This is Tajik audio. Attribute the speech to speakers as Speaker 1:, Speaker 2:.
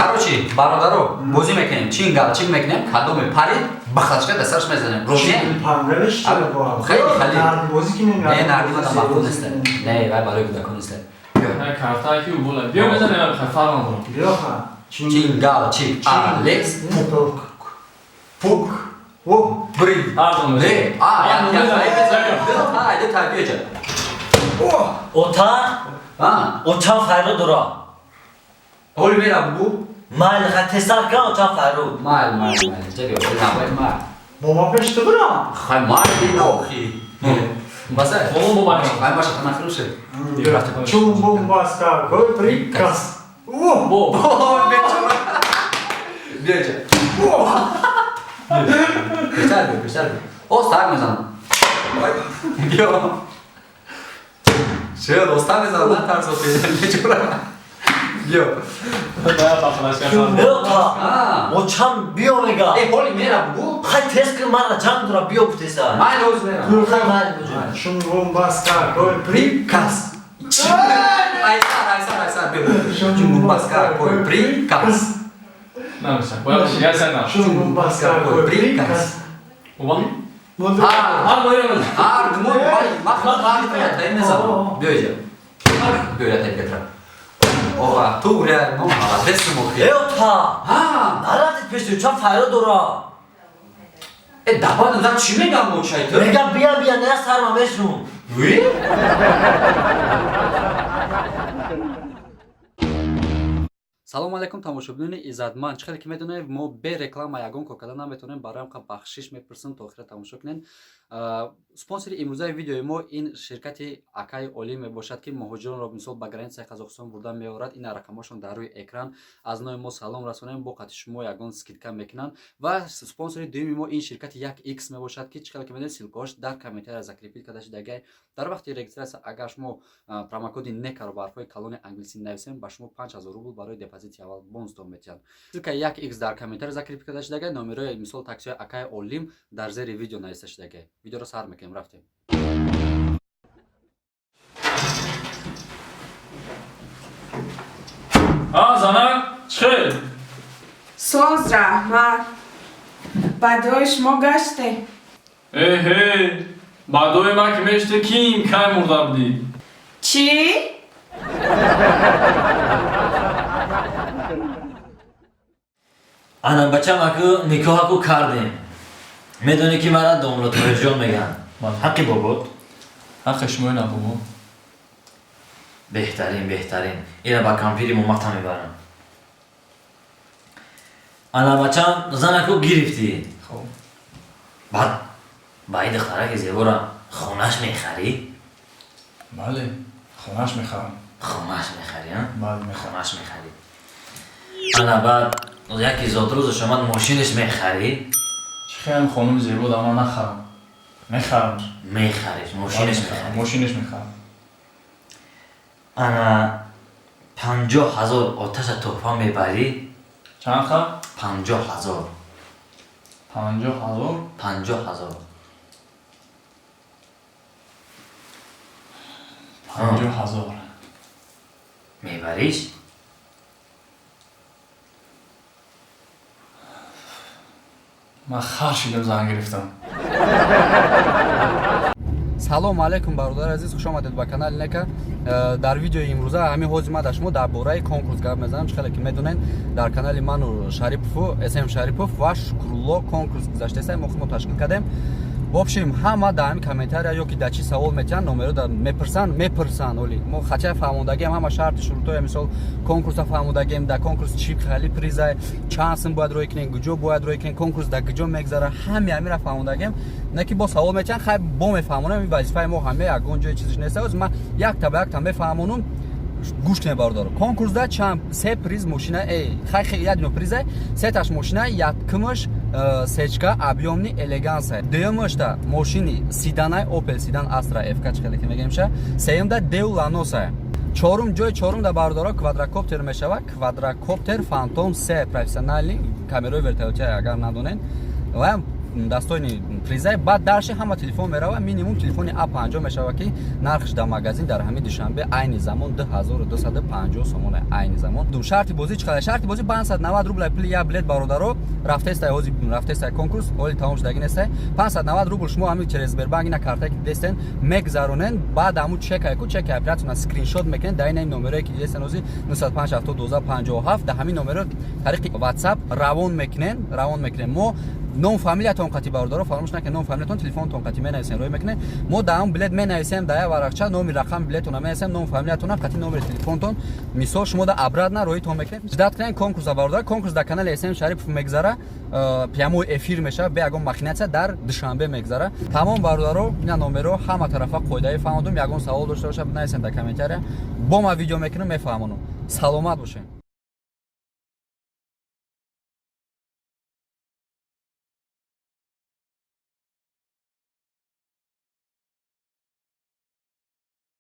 Speaker 1: Короче, бародаро, бозӣ мекунем. Чингал, чин мекунем, кадоме парид, бахлачка дар сараш мезанем. Розӣ?
Speaker 2: Пангавиш чиро бо.
Speaker 1: Хеле, хеле.
Speaker 2: Нард бозӣ кинем.
Speaker 1: Не, нарди мада маъқул нест. Не, вай барои кӯдакон нест.
Speaker 3: Не, карта ки убола. Биё мезанем, хай фарқ надорам.
Speaker 2: Биё ха.
Speaker 1: Чингал, чин, Алекс,
Speaker 2: Пук.
Speaker 1: Пук,
Speaker 2: О,
Speaker 1: брид.
Speaker 3: Ҳар ду
Speaker 1: Не, а, як, як, як, ду, та, ду, та, биё ҷа.
Speaker 2: о,
Speaker 4: Ота,
Speaker 1: А,
Speaker 4: очам файру дора.
Speaker 1: ҳоли мера бугу?
Speaker 4: Майли хай тезтар кан очам файру.
Speaker 1: Майл, майл, майл. Ҷа биё, навай майл.
Speaker 2: бо ма пеш ту бирам.
Speaker 1: Хай майл охи. Баса.
Speaker 3: Бо мо бача.
Speaker 1: Хай маша танафирӯше.
Speaker 2: Чун бомбаст какой приказ. О,
Speaker 3: Бо.
Speaker 1: Ой, бечора. Биё ҷа. Пештар биё, пештар биё. О, стар мезанам. Биё. Чё, оста мезанам, натарс охи, бечора. Биё.
Speaker 3: Да, бахлачка.
Speaker 4: Э, ота,
Speaker 1: А.
Speaker 4: очам биё мега.
Speaker 1: Э, ҳоли мера бугу?
Speaker 4: Хай тез кун мара ҷанг дора биё гуфтеса.
Speaker 1: Майл ҳоз мера.
Speaker 4: Хай майли буҷо.
Speaker 2: Чун бомбаст какой приказ.
Speaker 1: Айсар, айсар, айсар, биё. Чун бомбаст какой приказ.
Speaker 3: Намеша. Бояд я сена.
Speaker 2: Чун бомбаст какой приказ.
Speaker 3: Оба.
Speaker 1: А,
Speaker 3: Ҳар моира.
Speaker 1: ҳар думон вай, ман хар я таи мезанам. Биё иҷа. Биё я таи бетра. Ова, ту реально молодец охи.
Speaker 4: Э, ота,
Speaker 1: А,
Speaker 4: нарафтед пеши очам файру дора.
Speaker 1: э, давай, да чӣ мегам очай ту?
Speaker 4: Мега бия бия не сарма мешнум.
Speaker 1: Ви? Салому алайкум, тамошобинони иззатманд. Чӣ хеле ки медонед, мо бе реклама ягон кор карда наметавонем. Бароям қа бахшиш мепурсем, то охира тамошо кунед. Спонсори имрӯзаи видеои мо ин ширкати Акаи Олим мебошад, ки муҳоҷиронро мисол ба границаи Қазоқистон бурда меорад. Ин рақамҳошон дар рӯи экран. Аз номи мо салом расонем, бо қати шумо ягон скидка мекунанд. Ва спонсори дуюми мо ин ширкати як X мебошад, ки чӣ хеле ки медонед, ссылкаҳош дар комментария закрепить карда шудагай. Дар вақти регистрация агар шумо промокоди некаро ба ҳарфҳои калони англисӣ нависем, ба шумо 5000 рубл барои депозити аввал бонусдон метиҳанд. Ссылкаи як X дар комментария закрепить карда шудагай, номерои мисол таксиҳои Акаи Олим дар зери видео нависта шудагай. Видеоро сар мекунем, рафтем.
Speaker 3: А, занак, чӣ хел?
Speaker 5: Соз, раҳмат. Ба дуои шумо гаштем.
Speaker 3: Эҳе, баъдои ман ки меште ким кай мурда будӣ?
Speaker 5: Чӣ?
Speaker 4: Ана бачам аку никоҳаку кардем. Медонӣ ки мара домло Тоҳирҷон мегӯянд. Ҳаққи бобот?
Speaker 3: Ҳаққи шумои на бобо.
Speaker 4: Беҳтарин, беҳтарин. Ира ба кампири момата мебарам. Ана бачам занаку гирифтӣ.
Speaker 3: Хоб.
Speaker 4: Баъд ба ин духтараки зебора хонаш мехарӣ?
Speaker 3: Бале, хонаш мехарам.
Speaker 4: Хонаш мехарӣ, а?
Speaker 3: Бале, мехарам.
Speaker 4: Хонаш мехарӣ. Ана баъд яке зодрӯзаш омад мошинаш мехарӣ?
Speaker 3: Чӣ хелам хонуми зебо да ман нахарам? Мехарам.
Speaker 4: Мехариш, мошинаш мехарӣ.
Speaker 3: Мошинаш мехарам.
Speaker 4: Ана 50 000 оташа тӯҳфа мебарӣ?
Speaker 3: Чанд ха?
Speaker 4: 50 000.
Speaker 3: 50 000?
Speaker 4: 50 000.
Speaker 3: 50 000.
Speaker 4: Мебариш?
Speaker 3: Ман хар шидам зан гирифтам.
Speaker 1: Салому алайкум, бародари азиз, хуш омадед ба канали Нека. Дар видеои имрӯза ҳамин ҳозир ман дар шумо дар бораи конкурс гап мезанам. Чӣ хеле ки медонед, дар канали ману Шарипову СМ Шарипов ва Шукрулло конкурс гузаштаест, мо худмо ташкил кардем. В общем, ҳама дар ҳамин комментария ё ки дар чӣ савол метиҳанд, номеро дар мепурсанд, мепурсанд. Оли мо хача фаҳмондагиам ҳама шарти шурутҳоя, мисол конкурса фаҳмондагием, дар конкурс чӣ хали приза, чанд сум бояд рӯй кунем, куҷо бояд рӯй кунем, конкурс дар куҷо мегзара, ҳами ҳамира фаҳмондагием. Не ки бо савол метиҳанд, хай бо мефаҳмонам, ин вазифаи мо ҳаме, ягон ҷои чизиш нест. Ҳозир ман якта ба якта мефаҳмонам. Гӯш кунед, бародаро. Конкурсда чанд се приз мошина, хай хе як дона приза, сеташ мошина, якумаш сечка объёмный элеганса, дуюмашта мошини седанай Opel седан Astra FK, чӣ хеле ки мегӯемша, сеюмда Деу Ланоса. Чорум ҷои чорумда, бародаро, квадрокоптер мешавад, квадрокоптер Фантом 3 профессиональный, камераи вертолёти, агар надонед. Ва достойный призай. Баъд дальше ҳама телефон мерава, минимум телефони А50 мешава, ки нархш дар магазин дар ҳамин Душанбе айни замон 2250 сомона айни замон. Дум шарти бозӣ чӣ қадар? Шарти бозӣ 590 рубл пули як билет, бародаро. Рафтестай, ҳозир рафтестай конкурс, ҳоли тамом шудаги нестай. 590 рубл шумо ҳамин через Сбербанк ина картае ки дидестен мегзаронен. Баъд ҳамун чекае ку, чеки оператсияна скриншот мекунед, дар ина номерое ки дидестен ҳозир, 905 72 57, дар ҳамин номеро тариқи WhatsApp равон мекунен, равон мекунем. Мо ном, фамилиятон қатӣ, бародаро, фаромӯш накунед, ном, фамилиятон, телефонтон қатӣ менависем, роӣ мекунем. Мо дар ҳамн билет менависем, дар як варақча номи, рақами билетона менависем, ном, фамилиятона қатӣ номери телефонтон. Мисол, шумо да обратно роитон мекунем. Ждать кунем конкурса, бародар. Конкурс дар канали СМ Шарипов мегзара, прямой эфир мешава, бе ягон махинация дар Душанбе мегзара. Тамом, бародаро, ина номеро ҳама тарафа қоидаи фаҳмодум. Ягон савол дошта боша, бинависем дар комментария, бо ма видео мекунам, мефаҳмонам. Саломат бошем.